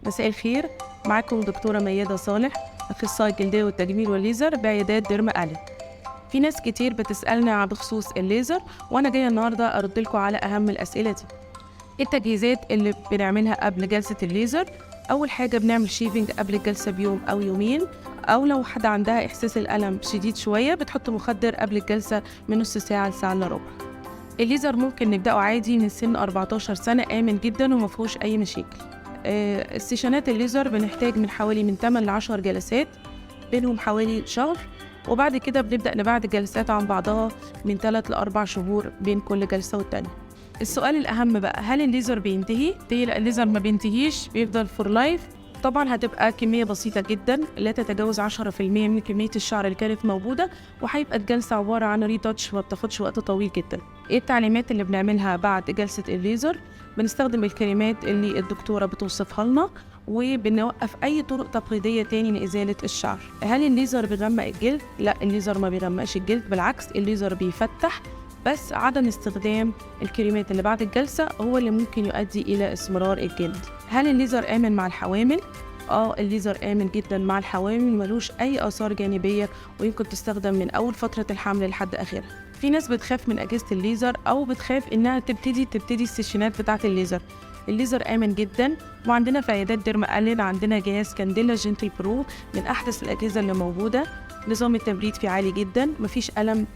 مساء الخير، معاكم دكتورة ميادة صالح، أخصائي الجلدية والتجميل والليزر بعيادات ديرما ألين. في ناس كتير بتسألنا بخصوص الليزر، وأنا جاية النهاردة أرد لكم على أهم الأسئلة دي. إيه التجهيزات اللي بنعملها قبل جلسة الليزر؟ أول حاجة بنعمل shaving قبل الجلسة بيوم أو يومين، أو لو حد عندها إحساس الألم شديد شوية بتحط مخدر قبل الجلسة من نص ساعة لساعة إلا ربع. الليزر ممكن نبدأه عادي من سن 14 سنة، آمن جدا ومفيهوش أي مشاكل. السيشنات الليزر بنحتاج من حوالي من 8 ل 10 جلسات، بينهم حوالي شهر، وبعد كده بنبدأ نبعد الجلسات عن بعضها من 3 ل 4 شهور بين كل جلسة والتانية. السؤال الأهم بقى، هل الليزر بينتهي؟ لا، الليزر ما بينتهيش، بيفضل for life. طبعا هتبقى كمية بسيطة جدا لا تتجاوز 10% من كمية الشعر اللي كانت موجودة، وهيبقى الجلسة عبارة عن retouch، ما بتاخدش وقت طويل جدا. ايه التعليمات اللي بنعملها بعد جلسة الليزر؟ بنستخدم الكريمات اللي الدكتورة بتوصفها لنا، وبنوقف أي طرق تقليدية تاني لإزالة الشعر. هل الليزر بيغمق الجلد؟ لا، الليزر ما بيغمقش الجلد، بالعكس الليزر بيفتح، بس عدم استخدام الكريمات اللي بعد الجلسة هو اللي ممكن يؤدي إلى اسمرار الجلد. هل الليزر آمن مع الحوامل؟ الليزر آمن جدا مع الحوامل، ملوش أي آثار جانبية، ويمكن تستخدم من أول فترة الحمل لحد آخرها. في ناس بتخاف من أجهزة الليزر، أو بتخاف إنها تبتدي السيشنات بتاعة الليزر. الليزر آمن جدا، وعندنا في عيادات ديرما ألين عندنا جهاز كانديلا جنتل برو من أحدث الأجهزة اللي موجودة. نظام التبريد فيه عالي جدا، مفيش ألم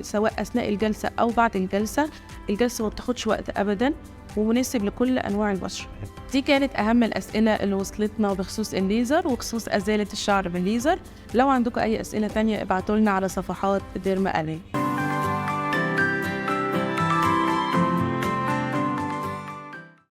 سواء أثناء الجلسة أو بعد الجلسة. الجلسة ما بتاخدش وقت أبدا، ومناسب لكل أنواع البشرة. دي كانت أهم الأسئلة اللي وصلتنا بخصوص الليزر وخصوص إزالة الشعر بالليزر. لو عندكم أي أسئلة تانية ابعتولنا على صفحات ديرما ألين.